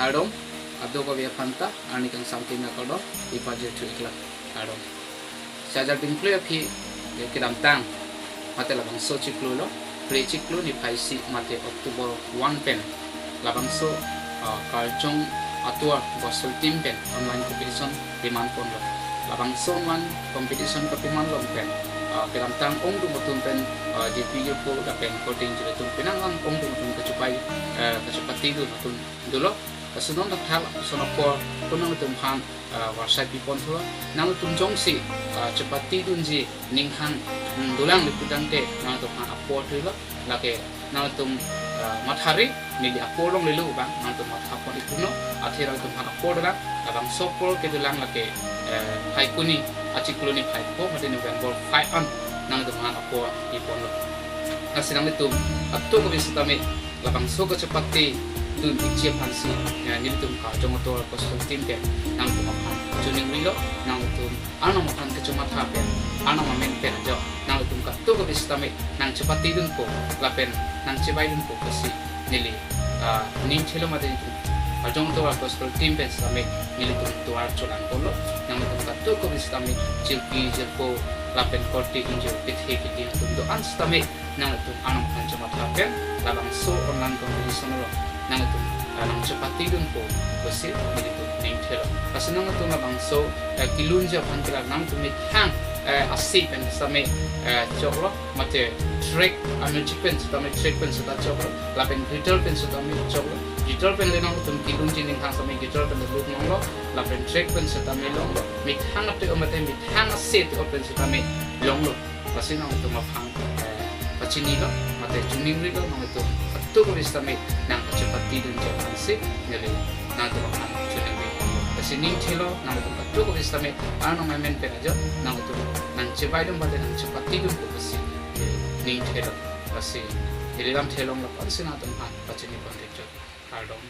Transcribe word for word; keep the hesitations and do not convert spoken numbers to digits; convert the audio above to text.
Kardom, ado kave aphan ta, arni kangsam tin na kardom, ipajir chu ikla, kardom. Sajar dingklu aphi, eh, kedamtang, mate labangso chiklo lo, pre chiklo niphai isi mate October one pen, labangso, ah, Karjong Atovar Gospel Team pen online competition demand ponlo. Labangso online competition kapiman long pen, ah, kedamtang ongdung atum pen, ah, jirpi jirpo lapen korte ingjir atum penang lang ongdung atum kachepai, eh, kachepatidun atum dolo. Lason athak, lason apor, ko nangtum aphan, ah, varsai pipon thulo. Nangtum jongsi, ah, chepatidunji ninghang, hmm, dolang le putangte nangtum aphan apor thulo. Lake nangtum, ah, mathari, neli apor longlelo abang, nangtum matha pon iklo, athe nangtum aphan apor dolang, labangso apor kedolang lake, eh, Phaikuni achiklo niphai pho, mate November five an nangtum aphan apor iponlo. Lasi nanglitum kadokave sitame labangso kachepatidun ikji aphansi, ya, nelitum Karjong Atovar Gospel Team pen nangtum aphan choningrilo, nangtum Arnam aphan kachematha pen, Arnam amen pen ajok, nangtum kadokave sitame nangchepatidunpo, lapen nangchebaidunpo pusi neli, ah, ning thelo mate nelitum Karjong Atovar Gospel Team pen sitame nelitum tovar cholang ponlo. Nangtum kadokave sitame jirpi jirpo lapen korte ingjir kethe kiding atum do-an sitame nangtum Arnam aphan chematha pen labangso online competition lo nangtum, ah, nangchepatidunpo pusi nelitum ning thelo. Lasi nangtum labangso, eh, kelunji aphan ke la nangtum methang, eh, ase pen sitame, eh, choklo, mate track, ah, music pen sitame track pen sita choklo, lapen guitar pen sitame choklo. Guitar pen le nangtum kelunji ninghang sitame guitar pen le lut longlo, lapen track pen sitame longlo. Methang ate mate methang ase ate pen sitame longlo. Lasi nangtum aphan, eh, pachinilo, mate choningrilo, nangtum kadokave sitame nangkachepatidunji aphansi neli nangtum aphan choningri. Lasi ning thelo, nangtum kadokave sitame Arnam amen pen ajok, nangtum nangchebaidun mate nangchepatidunpo pusi neli ning thelo. Lasi neli lam thelong lapusi nangtum aphan pachini pon ikchot. Kardom.